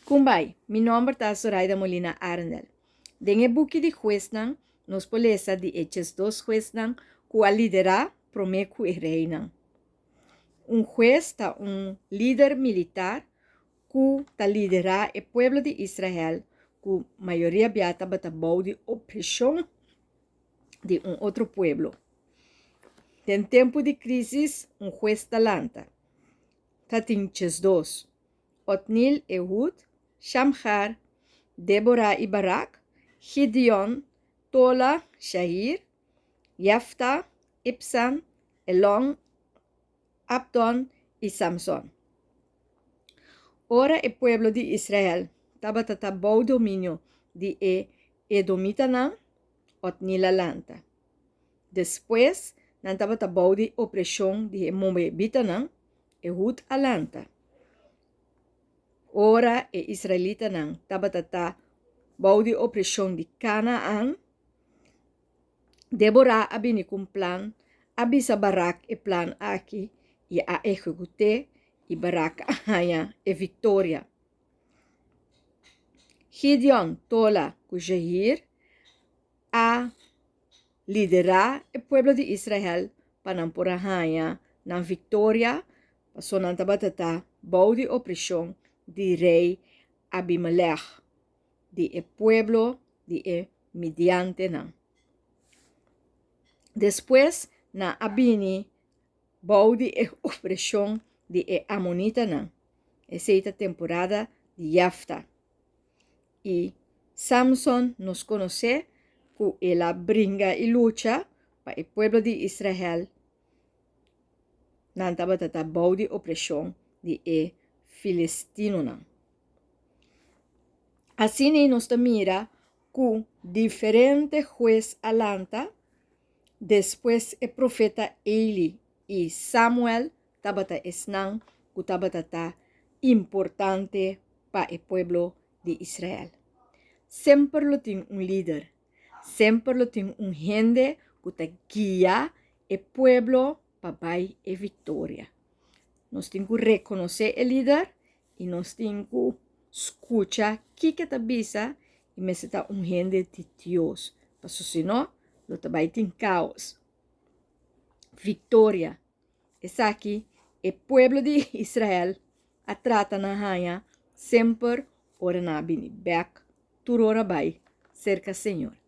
Kumbai, mi nòmber ta Zoraida Molina Arendel. Den e buki di Huesnan nos por lesa di e 12 huesnan ku a liderá promé ku e reinan. Un hues ta un lider militar ku ta liderá e pueblo di Israel ku mayoria bia tabata bou di opreshon di un otro pueblo. Den tempu di krísis un hues ta lanta. Ta tin 12, Otniel, Ehud, Shamgar, Débora i Barak, Gideon, Tola, Jair, Jefta, Ibsan, Elon, Abdon i Samson. Ora e pueblo di Israel tabata ta bou dominio di e edomitanan, Otniel a lanta. Despues, nan tabata bou di opreshon di e moabitanan, Ehud a lanta. Ora e israelitanan tabata ta bou di opreshon di Kanaan, Débora a bini ku un plan, a bisa Barak e plan aki i a ehekut'é, i Barak a haña e viktoria. Gideon, Tola ku Jair a liderá e pueblo di Israel pa nan por a haña nan viktoria, pasobra nan tabata ta bou di opreshon di rei Abimelèk. Di e pueblo di e midiantenan. Despues nan a bini bou di e opreshon di e amonitanan. Esei ta temporada di Jefta. I Samson nos konosé ku el a bringa i lucha pa e pueblo di Israel. Nan tabata ta bou di opreshon di e filistinonan. Asina nos ta mira ku diferente hues a lanta despues e profeta Eli i Samuel tabata esnan ku tabata ta importante pa e pueblo di Israel. Semper lo tin un lider, semper lo tin un hende ku ta guia e pueblo pa bai e viktoria. Nos tin ku rekonosé e lider i nos tin ku skucha kiko e ta bisa i mester ta un hende di Dios, pasobra si no lo ta bai tin kaos. Viktoria, esaki e pueblo di Israel a trata na haña semper ora nan a bini bèk tur ora bai serka Señor.